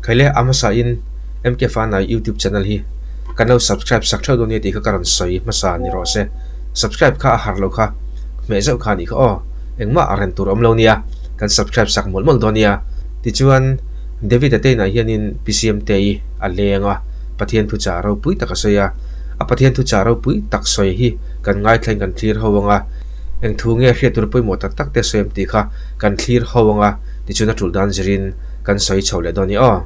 Khaile a hmasa in MK Fanai YouTube channel hi kan lo subscribe sak theuh dawn nia tih kha ka rawn sawi hmasa ni rawh se. Subscribe kha a har lo kha hmeh zauh kha a nih kha aw. Engmah a ren tur awm lo nia, kan subscribe sak mawlh mawlh dawn nia. Tichuan David-a te inah hianin PCM te i a leng a, Pathian thuchah ropui tak a sawi a. A Pathian thuchah ropui tak sawi hi kan ngaithlain kan thlir ho ang a, eng thu nge hriat tur pawimawh tak tak te sawi em tih kha kan thlir ho ang a, tichuan a tul dan zirin kan sawi chho leh dawn i aw.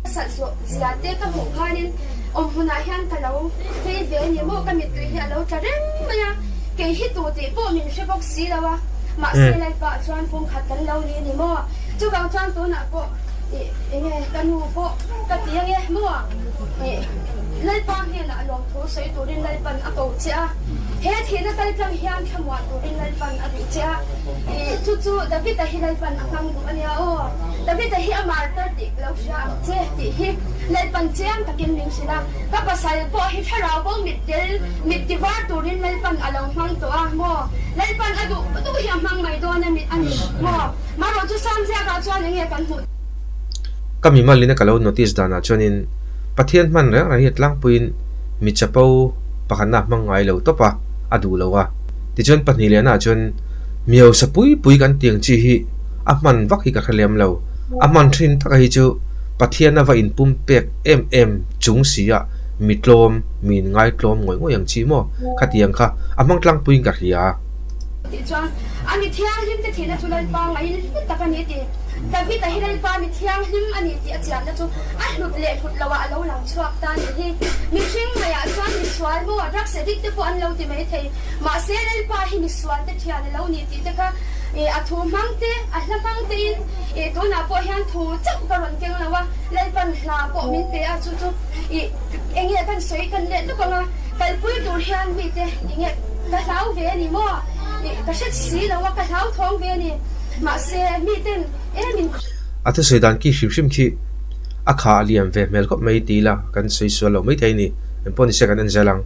Sat zawh zia te ka hmuh khanin awm hunah hian ka lo vei ve a ni maw, ka mittui hi a lo tla reng mai a, kei hi tu tih pawh min hre bawk si lo a, mahse Lalpa chuan pumkhat kan lo ni a ni maw, chuvang chuan tunah pawh ih enge ka nu pawh ka ti ange maw, ih Lalpa hnenah lawmthu sawi turin Lalpan a ko che a, he thihna kaltlang hian thlamuah turin Lalpan a duh che a, ih chu chu David-a hi Lalpan a hmang duh a nia aw. David-a hi a martar tih ka lo hria ang che tih hi Lalpan chiang takin min hrilh a, ka pasal pawh hi thlarau bo mit tel mit ti var turin Lalpan a lo hmang tawh a maw? Lalpan a duh duh hi a hmang mai dawn a a ni maw? Marawh chu Samziakah chuan enge kan hmuh? Ka mimalina ka lo notice danah chuanin Pathian hman reng reng hi tlangpuiin mi chapo pakhatna a hmang ngai lo tawp a, a duh lo a. Tichuan pahnih lehnaah chuan mi hausa pui pui kan tiang chi hi A hman vak hi ka hre lem lo. A hman thin taka hi chu Pathian a va inpum pek em em chung si a, mi tlawm, mi inngai tlawm ngawih ngawih ang chi maw? Khatiang kha a hmang tlangpuiin ka hria. Tih chuan a mi thianghlim te thihna chu Lalpa ngaiin hlu tak a ni tih David-a hi Lalpa mi thianghlim a ni tih a chianna chu a hlut leh hlut loah a lo lang chhuak ta a nih hi. Mihring ngaiah chuan misual maw, drugs addict te pawh an lo ti maithei. Mahse Lalpa hi misual te thian a lo ni tih te kha a thu hmang te, a hla hmang te in ih tunah pawh hian thu chauh ka rawn keng lo a, Lalpan hla pawh min pe a, chu chu ih eng nge kan sawi kan let lawk ang a, kalpui tur hian mite eng nge ka hlau ve a ni maw? Ih ka hre si lo a, ka hlau thawng ve a ni. Mahse miten em in. A thusawi dan khi hrim hrim khi a kha a liam ve hmel khawp mai ti ila kan sawi sual loh maithei a ni. Engpawh nise kan en zel ang.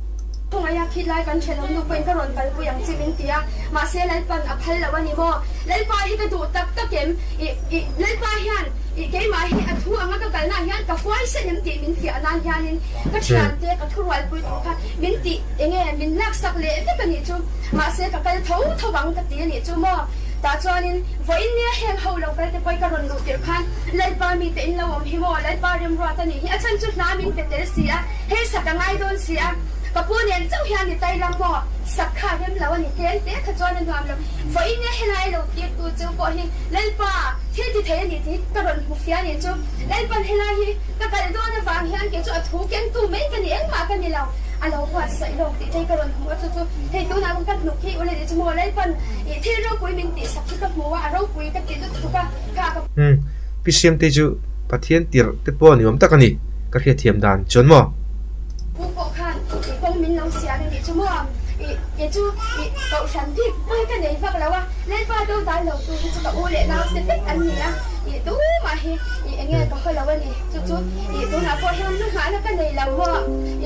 Khawngaih a khit lai kan ṭhenawm nu pawhin ka rawn kalpui ang che min ti a, mahse Lalpan a phal lo a ni maw? Lalpa hi ka duh tak tak em? Ih, ih, Lalpa hian ih keimah hi a thu anga ka kalnaah hian ka huaisen em tih min fiah nan hianin ka ṭhiante ka thurualpui tur kha min tih enge min laksak leh vek a nih chu. Mahse ka kal tho tho ang ka ti a nih chu maw? Tah chuanin vawiin nia heng ho lo kalte pawhin ka rawn luh tirh khan Lalpa mite in lo awm hi maw? Lalpa remruat a nih hi a chhan chu hna min pe tel si a. Hei sak a ngai dawn si a, ka pu nen chauh hian ni tai lam maw? Sak kha a rem lo a ni, tlem te kha chuan a nuam lo. Vawiin nge helai lo tir tu chu pawh hi Lalpa thil ti thei a ni tih hi ka rawn hmu fia ni chu. Lalpan helai hi ka kal dawn avang hian kei chu a thu keng tu mai ka ni, engmah ka ni lo. A lo buatsaih lawk tih te hi ka rawn hmu a, chu chu hei tunah khan ka hnuk hi ule ni chu maw Lalpan ih thil ropui min tih sak hi ka hmu a, a ropui ka ti lutuk a, kha ka. Umm, Pi Siamtei chu Pathian tirh te pawh ni awm tak a ni. Ka hriatthiam dan chuan maw? Pu pawh khan i kawng min lo siam i nih chu maw? I ke chu i kohhran bik pawi ka nei vak lo a, Lalpa do dal lo tu hi chu ka u leh nau te vek an ni a, i tumah hi i enge ka haw lo a ni. Chu chu i tunah pawh hian lu nghahna ka nei lo maw?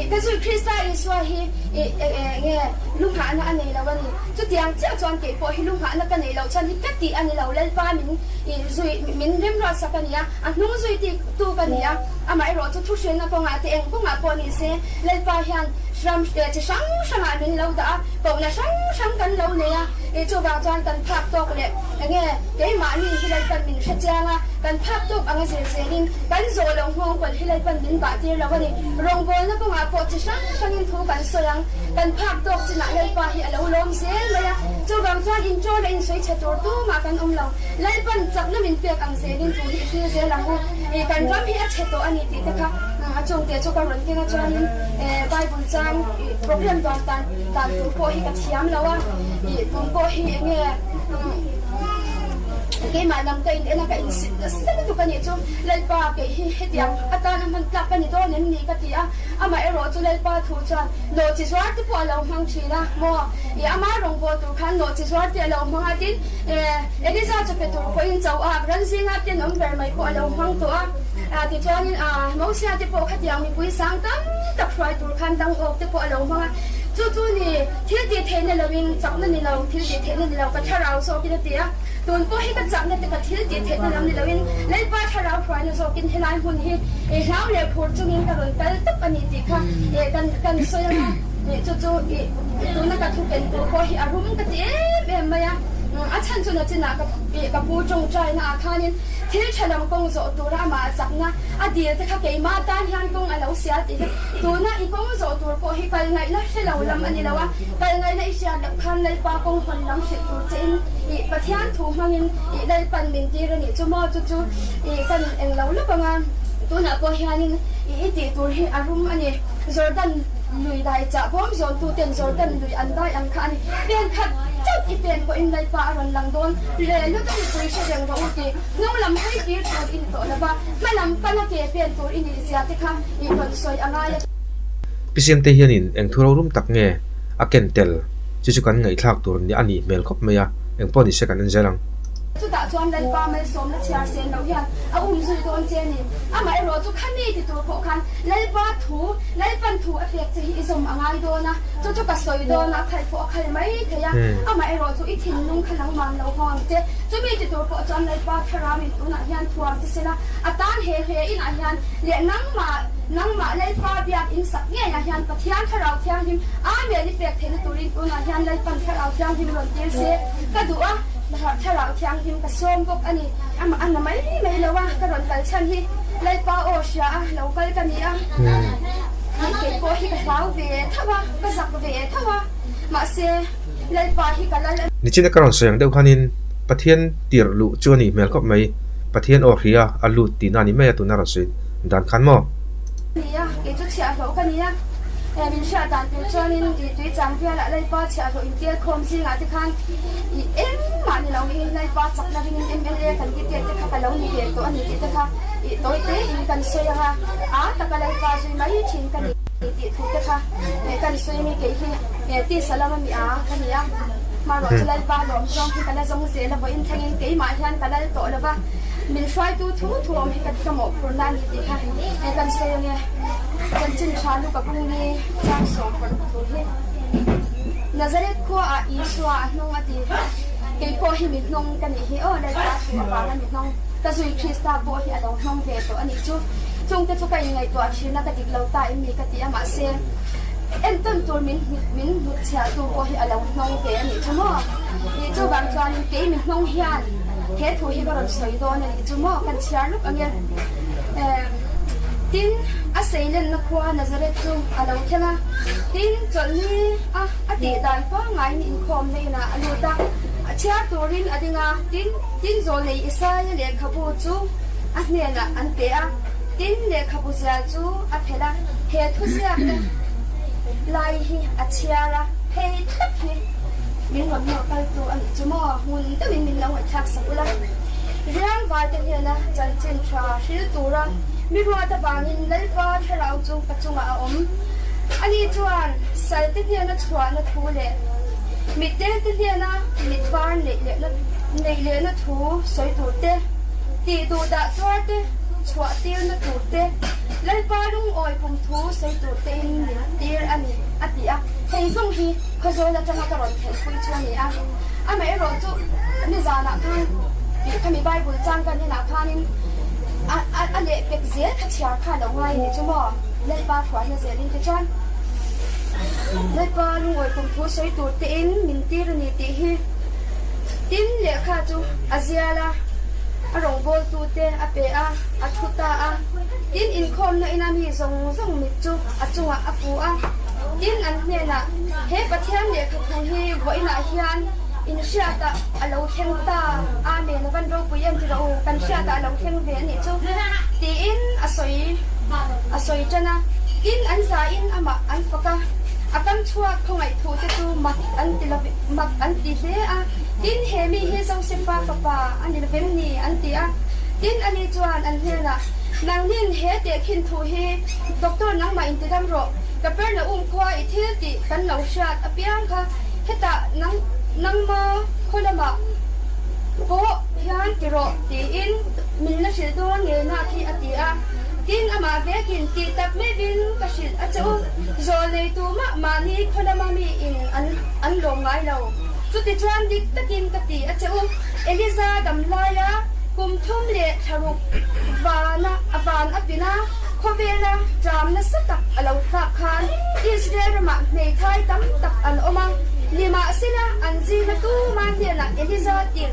I ka zui Krista Isua hi i enge lu nghahna a nei lo a ni. Chutiang chiah chuan kei pawh hi lu nghahna ka nei loh chuan hi ka tih a ni lo, Lalpa min i zui min remruatsak a ni a. A hnung zui ti tu ka ni a, amaherawh chu thuhrilna kawngah te eng kawngah pawh ni se, Lalpa hian ram chi hrang hrangah min lo dah a, kohna hrang hrang kan lo nei a, ih chuvang chuan kan phak tawk leh enge keimahni hi Lalpan min hre chiang a, kan phak tawk anga zir zelin kan zawh lo nghawng kawlh hi Lalpan min bah tir lo a ni. Rawngbawlna kawngah pawh chi hrang hrangin thu kan sawi ang, kan phak tawk chinah Lalpa hi a lo lawm zel mai a, chuvang chuan inṭawl a insawi chhe tur tumah kan awm lo. Lalpan chakna min pek ang zelin thu hi i hril zel ang u. Ih kan ram hi a chhe tawh a ni tih te kha a chungte chu ka rawn keng a chuanin Bible chang ih program dan tan dan tur pawh hi ka thiam lo a, ih tun pawh hi eng nge keimah lam ka in en a ka insit nasa lutuk a nih chu Lalpa kei hi hetiang atan a hman tlak ka ni dawn em ni ka ti a, amah erawh chu Lalpa thu chuan nawhchi zuar te pawh a lo hmang thin a maw ih ama rawngbawl tur khan nawhchi zuar te a lo hmang a tin Eliza chu pe tur pawhin cho a, ran zinga tenawm ber mai pawh a lo hmang tawh a. Tichuanin Mosia te pawh khatiang mipui sang tam tak hruai tur khan dang awk te pawh a lo hmang a. Chu chu ni, thil tih theihna loin chakna ni lo, thil tih theihna ni lo ka thlarau zawkin a ti a. Tun pawh hi ka chakna te ka thil tih theihna lam ni loin Lalpa thlarau hruaina zawkin helai hmun hi hlau leh phur chungin ka rawn kal tawp a ni tih kha kan kan sawi ang a, chu chu tuna ka thu ken tur pawh hi a rum ka ti em em mai a, a chhan chu nachinah ka ka pu tawngtaina ah khanin thil tha lam kawng zawh tura amah chakna a dil te kha keimah tan hian kawng a lo sial tih hi tuna i kawng zawh tur pawh hi kal ngaihna hre lo lam a ni lo a, kal ngaihna i hriat loh khan Lalpa kawng hawn lam hrilh tur che in i Pathian thu hmangin i Lalpan min tir a nih chu maw chu chu i kan eng lo lawk ang a, tunah pawh hianin i i tih tur hi a rum a ni. Jordan lui dai chah bawm zawntu ten Jordan lui an dai ang kha a ni. Pen khat chauh i pen pawhin Lalpa a rawn lang dawn rel lut a mipui hre reng rawh u tih hnung lam hawi tir tur i ni tawh lo va, hma lam pana ke pen tur i nih zia te kha i rawn sawi a ngai a. Pi Siamte hianin eng thu rorum tak nge a ken tel chu chu kan ngaihthlak tur a nih hmel khawp mai a, eng pawh ni se kan en zel ang. Chutah chuan Lalpa malsawmna chhiar sen loh hian a um zui dawn che a ni. Amaherawh chu khami ti tur pawh khan Lalpa thu, Lalpan thu a pek che hi i zawm a ngai dawn a, chu chu ka sawi dawn a, a khalh pawh a khal mai thei a, amaherawh chu i thinlung kha nangman lo hawng ang che. Chumi ti tur pawh chuan Lalpa thlarauin tunah hian thuam che sela, a tan he hle inah hian leh nangmah, nangmah Lalpa biak in sak ngeiah hian Pathian Thlarau Thianghlim Amen i pek theihna turin tunah hian Lalpan Thlarau Thianghlim rawn tir se ka duh a, Thlarau Thianghlim ka sawm bawk a ni. Amah a na mai mai lo a, ka rawn kal chhan hi Lalpa aw hria a, lo kal ka ni a, kei pawh hi ka hlau ve tho a, ka zak ve tho a, mahse Lalpa hi ka lal a ni. Nichina ka rawn sawi ang deuh khanin Pathian tirh luh chu a nih hmel khawp mai, Pathian aw hria a lut tihna a ni mai a tuna rawn sawi dan khan maw? Nia, kei chu chhiahhlawh ka nia. He min hriat dan tur chuanin i tui chang bialah Lalpa chhiahhlawh intial khawm zingah te khan i engmah ni lo hi Lalpa chakna ringin mla kan ti tet te kha ka lo ni ve tawh a ni tih te kha i tawi tein kan sawi ang a, a taka Lalpa zui mai thin ka ni tih thu te kha kan sawi mi kei hi tisa lama mi a ka ni a. Hmarawh chu Lalpa lawm zawng hi ka la zawng zel a, vawiin thlengin keimah hian ka lal tawh lo va, min hruaitu thu thu awm hi ka mawhphurhna a ni tih kha He kan sawi ange, chanchin tha lu ka bung ni chang sawm paruk thu hi. Nazareth khua ah Isua a hnung a ti, kei pawh hi mi hnung ka nih hi aw, Lalpa thu avanga mi hnung, ka zui Krista pawh hi a lo hnung ve tawh a nih chu. Chungte chu ka inngaihtuah thin a, ka dik lo ta em mi ka ti a, mahse entawn tur min min hnutchhiah tu pawh hi a lo hnung ve a nih chu maw. Nih chuvang chuanin kei mi hnung hian he thu hi ka rawn sawi dawn a nih chu maw, kan chhiar luk ange. Tin, a seilenna khua Nazareth chu a lo thleng a. Tin, chawlhni a a tih dan pangngai ni inkhawmna inah a lut a, a chhiar turin a ding a. Tin, tin zawlnei Isaia lehkhabu chu a hnenah an pe a. Tin, lehkhabu zial chu a phelh a, he thuziakna lai hi a chhiar a, Hei thlap hi min rawn nawr kaltu a nih chu maw? Ngun deuhin min lo ngaihthlak sak ula. Riangvaite hnena chanchin tha hril tura mi ruat avangin Lalpa thlarau chu ka chungah a awm. Ani chuan salte hnena chhuahna thu leh mitdelte hnena mit var neih lehna thu sawi tur te, tih duh dah tuar te chhuah tirna tur te, Lalpa lungawi kum thu sawi tur tein min tir a ni, a ti a. Hei zawng hi Khawzawl atanga ka rawn thenpui chu a ni a. Amaherawhchu nizanah khan tih khami Bible chang kan enah khanin a a lehpek zel kha chhiar kha a lo ngai a ni chu maw? Lalpa hruaina zelin tichuan Lalpa lungawi kum thu sawi tur tein min tir a ni tih hi tin lehkha chu a zial a, a rawngbawltu te a pe a, a thu ta a. Tin inkhawmna ina mi zawng zawng mit chu a chungah a fu a. Tin an hnenah, He Pathian lehkha thu hi vawiinah hian in hriatah a lo thleng ta, Amen, a van ropui em ti rawh u, kan hriatah a lo thleng ve a nih chu, tiin a sawi a sawi tan a. Tin, an zain amah an fak a, a kam chhuak khawngaih thu te chu mak an ti lo mak an ti hle a. Tin, he mi hi Josefa fapa a ni lovem ni? an ti a. Tin, ani chuan an hnenah, Nangnin he tehkhin thu hi Doctor nangmah in tidam rawh, Kapernaum khua i thil tih kan lo hriat apiang kha hetah nang nangma khaw lamah pawh hian ti rawh tiin min la hrilh dawn ngei nak hi a ti a. Tin, amah vekin tih tak meuhin ka hrilh a che u, zawl nei tu mah mahni khaw lama mi in an an lawm ngai lo. Chutichuan dik takin ka ti a che u, Eliza dam laia kum thum leh thlaruk vana a van a pin a, khawvela ṭam nasa tak a lo thlak khan Israel ramah hmeithai tam tak an awm a, nimahsela an zinga tuma hnenah Eliza tirh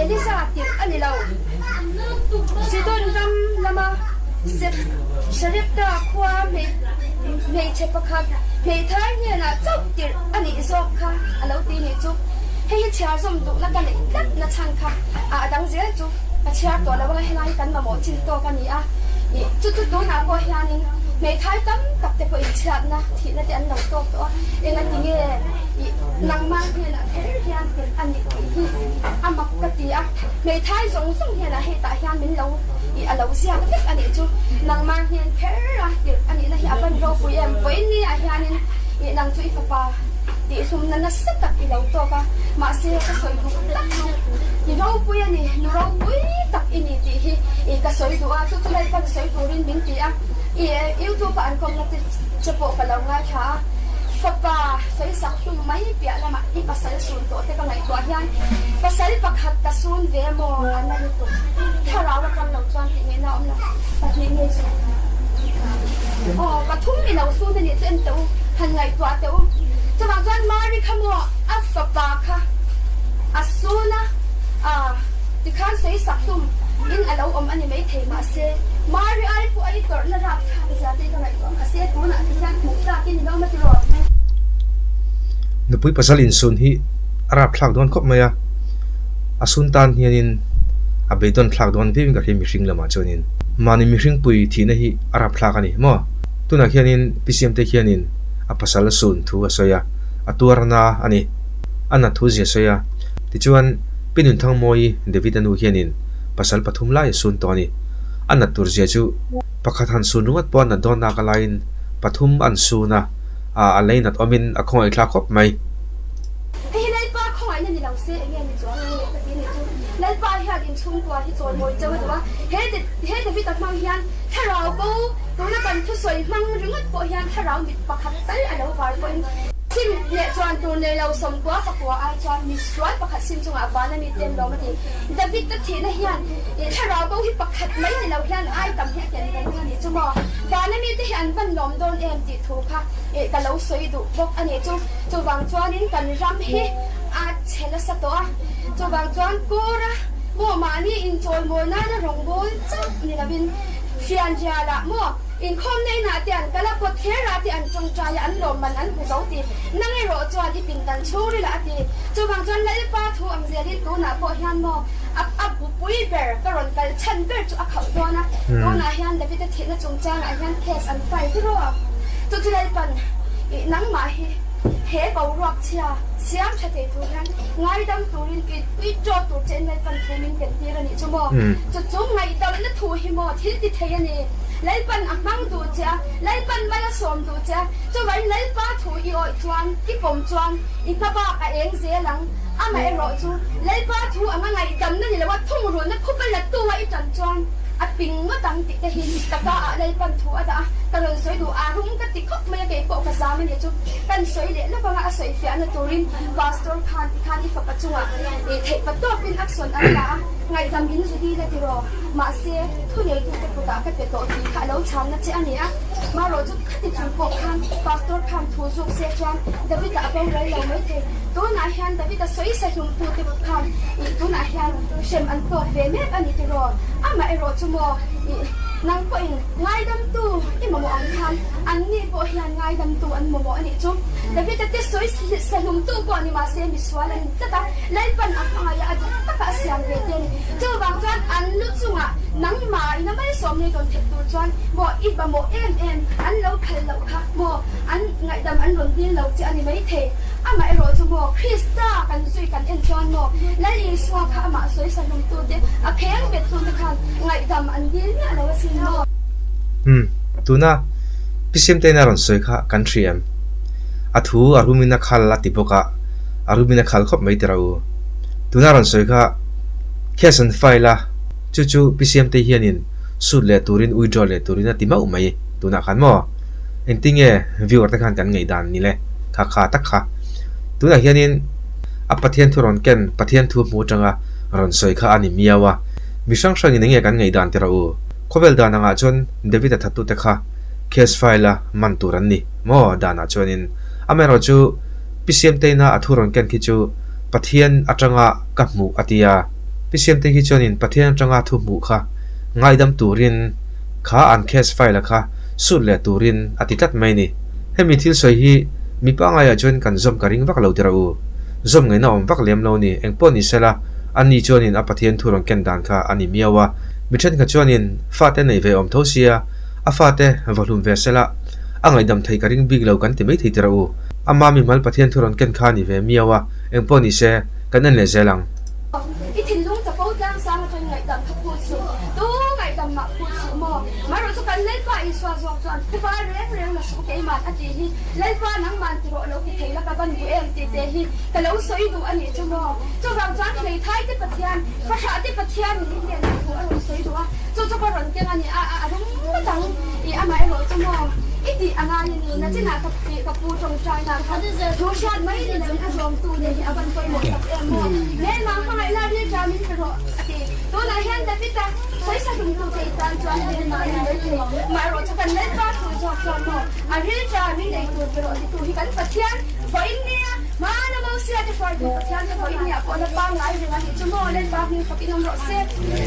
Eliza tirh a ni lo. Sidon ram lama Sarepta khua hmeichhe pakhat hmeithai hnenah chauh tirh a nih zawk kha a lo ti nih chu. Hei hi chhiar zawm duhna ka neih tlat na chhan kha a dang zel chu ka chhiar tawh lo anga helai hi kan mamawh chin tawk a ni a. Ih chu chu tunah pawh hianin hmeithai tam tak te pawh inchhiatna thihna te an lo tawk tawh a, engati nge ih nangmah hnenah kher hian tirh a nih tih hi a mak ka ti a. Hmeithai zawng zawng hian ah hetah hian min lo ih a lo ziak vek a nih chu nangmah hnen kher a tirh a nihna hi a van ropui em vawiin ni ah hianin ih nang chu i fapa tih hlumna nasa tak i lo tawk a mahse ka sawi duh tak chu i ropui a ni nu ropui tak i ni tih hi ih ka sawi duh a chu chu Lalpan sawi turin min ti a ih youtube ah an kawmna te che pawh ka lo ngaithla a fapa sawi sak hlum mai piah lamah i pasal sun tawh te ka ngaihtuah hian pasal pakhat ka sun ve maw a na lutuk thlarau atang lo chuan tih ngaihna a awm lo pahnih ngei chu aw pathum i lo sun a nih chu en teh u han ngaihtuah teh u chuvang chuan Mari kha maw a fapa kha a sun a a tikhan sawi sak tum in a lo awm a ni maithei mahse Mari ai pawh a i tawrhna rapthlak zia te ka ngaihtuah mahse tunah te hian hmuh tlak in i lo awm a tiraw. Nupui pasal insun hi a rapthlak dawn khawp mai a, a sun tan hianin a beidawn thlak dawn viau in ka hria mihring lamah chuanin mahni mihring pui thihna hi a rapthlak a ni maw? Tunah hianin Pi Siamte hianin a pasal a sun thu a sawi a, a tuarna a ni, a nat thu zia sawi a, tichuan Pi Nunthangmawii David-a nu hianin pasal pathum lai a sun tawh a ni, a nat tur zia chu pakhat han sun ringawt pawh a nat dawn nak alaiin pathum an sun a. a leinat awmin a khawngaih thlak khawp mai. Hei hi Lalpa khawngaihna ni lo se enge ni chuang ang le ka ti nih chu. Lalpa hian inchhungkua hi chawimawi cheu a duh a, he he David-a hmang hian thlarau bo tuna kan thusawi hmang ringawt pawh hian thlarau mit pakhat tal a lo var pawhin sim leh chuan tur nei lo sawmkua pakua ai chuan misual pakhat sim chungah van a mi te an lawm a ti. David-a thihna hian thlarau bo hi pakhat mai ni lo hian ai tam hi a ken ka ring a nih chu maw. Van a mi te hi an van lawm dawn em tih thu kha ih ka lo sawi duh bawk a nih chu. Chuvang chuanin kan ram hi a chhe nasa tawh a, chuvang chuan kawra maw mahni inchawimawi nana rawngbâwl chauh ni lovin fianrialah maw inkhawmna inah te an kal a, kawt kherah te an tawngtai a, an lawmman an hmu zo ti. Nang erawh chuan i pindan chhungrilah a ti. Chuvang chuan Lalpa thu ang zelin tunah pawh hian maw a a bupui ber ka rawn kal chhan ber chu a khauh dawn a, tunah hian David-a thihna chungchangah hian case an file tirh a, chu chu Lalpan ih nangmah hi he boruak chhia siam tha thei tur hian ngaidam turin i i tawt tur che in Lalpan thu min ken tir a nih chu maw? Chu chu ngaihdamna thu hi maw thil ti thei a ni. Lalpan a hmang duh che a, Lalpan mal a sawm duh che a, chuvangin Lalpa thu i awih chuan, i pawm chuan i hma bak a eng zel ang. Amaherawh chu Lalpa thu anga ngaihdamna ni loa thungrulna khupa latu a i tan chuan a ping ngawt ang tih te hi ka ka ah Lalpan thu a dah a, ka rawn sawi duh a rum ka ti khawp mai a, kei pawh ka zam a nih chu. Kan sawi leh lawk anga a sawi fiahna turin Pastor khan tikhan i fapa chungah ih theih pa tawpin action an la a, ngaihdam in zu dil a ti raw, mahse thuneitute kutah ka pe tawh tih kha a lo chhanna che a ni a, marawh chu khati chung pawh khan Pastor khan thu zuk se chuan David-a a boral lo maithei. Tunah hian David-a sawi sahlumtute khan ih tunah hian hrem an tawk ve mek a ni tiraw? Amah erawh chu maw ih nang pawhin ngaidamtu i mamawh ang khan anni pawh hian ngaidamtu an mamawh a nih chu. David-a te sawi sahlumtu pawh ni mahse misual a ni tlat a, Lalpan a hmangaih a, a duh taka a siam ve te a ni. Chuvang chuan an lu chungah nangmah ina malsawmna i rawn theih tur chuan maw i mamawh em em an lo phal loh kha maw an ngaihdam an rawn dil lo che a ni maithei. Amaherawh chu maw Krista kan zui kan en chuan maw Lal Isua kha amah sawisa hlumtute a pheng bettute khan ngaihdam an dil miah lo asin maw. Umm, tuna Pi Siamteina rawn sawi kha kan hria em? A thu a rumin a khal a ti bawk a, a rumin a khal khawp mai tira u. Tuna rawn sawi kha case an file a, chu chu Pi Siamtei hianin suit leh turin withdraw leh turin a ti mauh mai tunah khan maw? Engtinge viewer te khan kan ngaihdan ni le? Kha kha tak kha. Tunah hianin A Pathian thu rawn ken, Pathian thu hmu atanga rawn sawi kha a ni miau a. Mi hrang hrangin enge kan ngaihdan ti rawh u. Khawvel dan angah chuan David-a thattute kha case file a man tur an ni maw danah chuanin. Amaherawhchu Pi Siamteina a thu rawn ken khi chu Pathian atanga ka hmuh a ti a. Pi Siamtei khi chuanin Pathian atanga thu hmuh kha ngaidam turin kha an case file a kha sut leh turin a ti tlat mai ni. Hemi thil sawi hi mi pangaiah chuan kan zawm ka ring vak lo tirah u. Zawm ngaihna awm vak lem lo ni. Engpawh ni sela, ani chuanin a Pathian thu rawn ken dan kha a ni miau a. Mi thenkhat chuanin fate nei ve awm tho sia, a fate va hlum ve sela, a ngaihdam thei ka ring bik lo kan ti mai thei tirah u. Ama mimal Pathian thu rawn ken kha a ni ve miau a, engpawh ni se, kan en leh zel ang. I thinlung chapo tlang sang atangin ngaihdam kha phut suh, tu ngaihdam mah phut suh maw? Marawh chu kan Lalpa Isua zawk chuan khupa reng reng la suh keiman a tih hi Lalpa nangman ti rawh lo ti thei la ka ban duh em tih te hi ka lo sawi duh a nih chu maw? Chuvang chuan hmeithai te Pathian, fahrah te Pathian in i hnenah thu a rawn sawi duh a, chu chu ka rawn keng a ni a, a rum ngawt ang i amaherawh chu maw i tih a ngai a ni, nachinah ka Tih ka pu tawngtaina kha thu hriat mai ni loin a zawmtu nih hi a van pawimawh tak em maw? Hmelma hmangaih la ril ta min pe rawh a ti. Tunah hian David-a sawisa hlumtu te i tan chuan hmelma a ni mai thei. Maherawh chu kan Lalpa thu zawk chuan maw a ril ta min ei tur pe rawh titu hi kan Pathian vawiin nia hmana Mosia te hruaitu Pathian te vawiin nia pawh la pangngai reng a nih chu maw Lalpa hming fak in awm rawh se.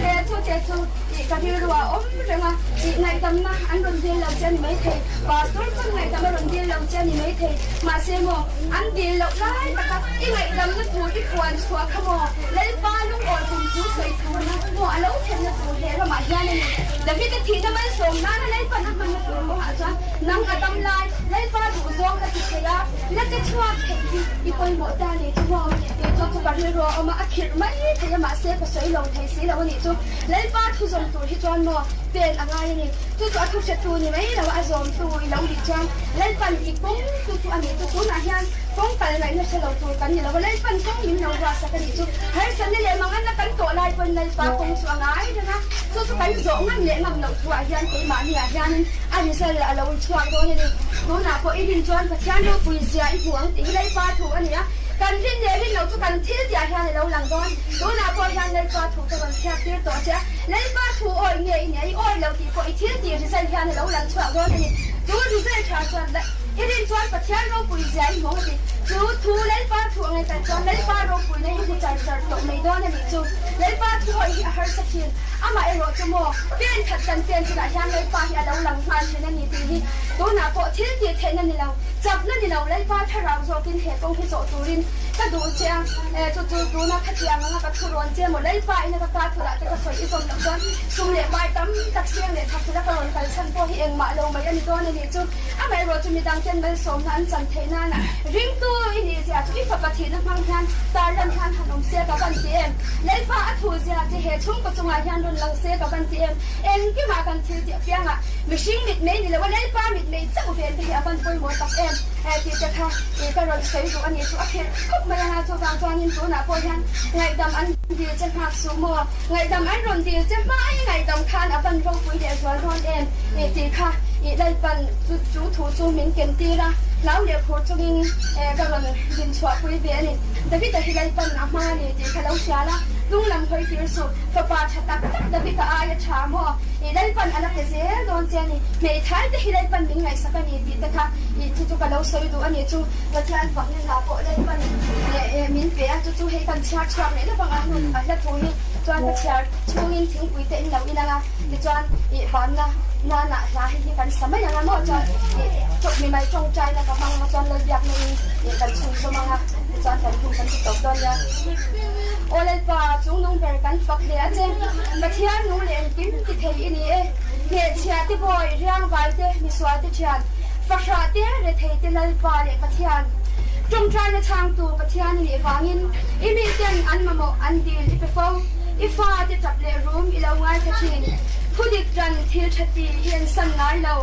He thu che chu tih ka rilru a awm reng a, tih ngaihdamna an rawn dil lo che a ni maithei. Pastor pawn ngaihdam a rawn dil lo che a ni maithei. Mahse maw, an dil loh lai taka i ngaihdamna tur i puan chhuah kha maw, Lalpa lungawi kum chu sawi turna maw a lo thlenna tur he ramah hian a ni. David-a thihna malsawm nana Lalpan a hmanna tur kawngah chuan nang a dam lai Lalpa duhzawng la ti thei a, la che chhuak theih hi i pawimawh ta a ni chu maw. Tih chu chu ka rilru a awm a, a khirh mai thei a mahse ka sawi lo thei si lo a nih chu. Lalpa thu zawm tur hi chuan maw pen a ngai a ni. Chu chu a thu hretu ni mai lo a zawmtu i lo nih chuan Lalpan i kawng chu chu a nih chu. Tunah hian kawng kal ngaihna hre lo tur kan ni lo a, Lalpan kawng min lo ruahsak a nih chu. Harsatna leh manganna kan tawh lai pawhin Lalpa kawng chu a ngai reng a, chu chu kan zawh ngam leh ngam loh thuah hian keimahniah hianin a result a lo chhuak dawn a ni. Tunah pawh i rin chuan Pathian ropui zia i hmu ang tih hi Lalpa thu a ni a, kan rin leh rin loh chu kan thil tihah hian a lo lang dawn. Tunah pawh hian Lalpa thu ka rawn chhiat tir tawh che a, Lalpa thu awi nge i nia, i awi lo tih pawh i thil tih result hian a lo lang chhuak dawn a ni. Chu result tha chuan i rin chuan Pathian ropui zia i hmu ang a ti. Chu thu Lalpa thu a ngaihtuah chuan Lalpa ropuina hi hmu char char tawh mai dawn a nih chu. Lalpa thu awi hi a harsa thin. Amah erawh chu maw, pen khat kan pen chunah hian Lalpa hi a lo lang nghal thin a ni tih hi tunah pawh thil tih theihna ni lo, chakna ni lo, Lalpa thlarau zawkin he kawng hi zawh turin ka duh che a. E, chu chu tuna khatiang anga ka thu rawn che maw? Lalpa ina ka ka thulah te ka sawi i zawm loh chuan sum leh pai tam tak siang leh thak thila ka rawn kal chhan pawh hi engmah lo mai a ni dawn a nih chu. Amaherawh chu midang ten malsawmna an chan theih nana ringtu i nih zia chu i fapa thihna hmang hian tarlan hian han awm se ka van ti em? Lalpa a thu zia che he chhungkaw chungah hian rawn lang se ka van ti em? Engkimah kan thil tih apiangah mihring mitmei ni lo a Lalpa mitmei chauh ven te hi a van pawimawh tak em? Tih te kha ka rawn sawi duh a nih chu a khelh khawp mai anga chuvang chuanin tunah pawh hian ngaihdam an dil che nghak suh maw? Ngaihdam an rawn dil che hma i ngaihdam khan a van ropui leh zual dawn em? Tih kha i Lalpan chu chu thu chu min ken tir a, hlau leh phur chungin ka rawn din chhuah pui ve a ni. David-a hi Lalpan a hmang a ni tih kha lo hria la, hnung lam hawi tir suh, fapa tha tak tak David-a aia tha maw? I Lalpan a la pe zel dawn che a ni. Hmeithai te hi Lalpan min ngaihsak a ni tih te kha i chu chu ka lo sawi duh a ni chu. Pathian fakna hla pawh Lalpan leh min pe a, chu chu hei kan chhiar chhuak leh lawk ang a, hnu a hla thu hi chuan ka chhiar chhungin thingpui te in lo in ang a, tichuan ih vanna nana hla hi hi kan sa mai ang a maw chuan ih mimal tawngtaina ka hmang ang a chuan Lalbiakna in ih kan chhun zawm ang a, tichuan kan hun kan ti tawp dawn nia. Aw Lalpa, chung nung ber kan fak hle a che, Pathian nung leh engkim ti thei i ni e, hnehchhia te bawi, riangvai te, misual te thian, Fahrah te, rethei te Lalpa leh Pathian, tawngtaina chhangtu Pathian i nih vangin i miten an mamawh an dil i pe fo. I fa te tap leh rum i lo ngaithla thin. Thudik tan thil tha ti i en san ngai lo.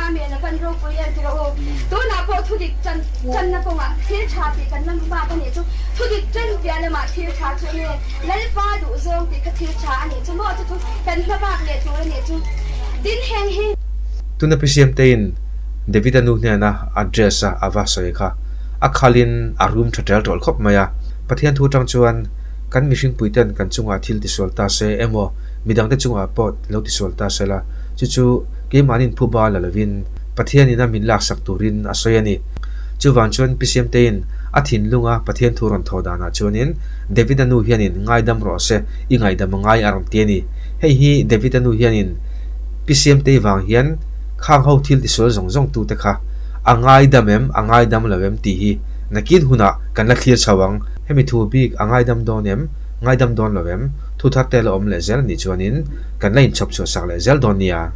Amen a van ropui em ti rawh u. Tunah pawh thudik tan tanna kawngah thil tha tih kan la bak a nih chu. Thudik tan piah lamah thil tha chu nge Lalpa duh zawng tih kha thil tha a nih chu maw chu chu kan hma bak leh tur a nih chu. Tin heng hi. Tuna Pi Siamteiin David-a nu hnena address a a va sawi kha a khalin a rum tha tel tawlh khawp mai a. Pathian thu atang chuan kan mihring puiten kan chungah thil tisual ta se emaw midangte chungah pawh lo tisual ta se la, chu chu keimahnin phuba la lovin Pathianin a min laksak turin a sawi a ni. Chuvang chuan Pi Siamteiin a thinlunga Pathian thu rawn thawh danah chuanin David-a nu hianin ngaidam rawh se, i ngaihdam a ngai a rawn ti a ni. Hei hi David-a nu hianin Pi Siamtei vang hian khang ho thil tisual zawng zawng tute kha a ngaidam em, a ngaidam lo em tih hi nakin hunah kan la thlir chho ang. Hemi thu bik a ngaidam dawn em, ngaidam dawn lo em, thu thar te la awm leh zel a nih chuanin kan la inchhawp chhuah sak leh zel dawn nia.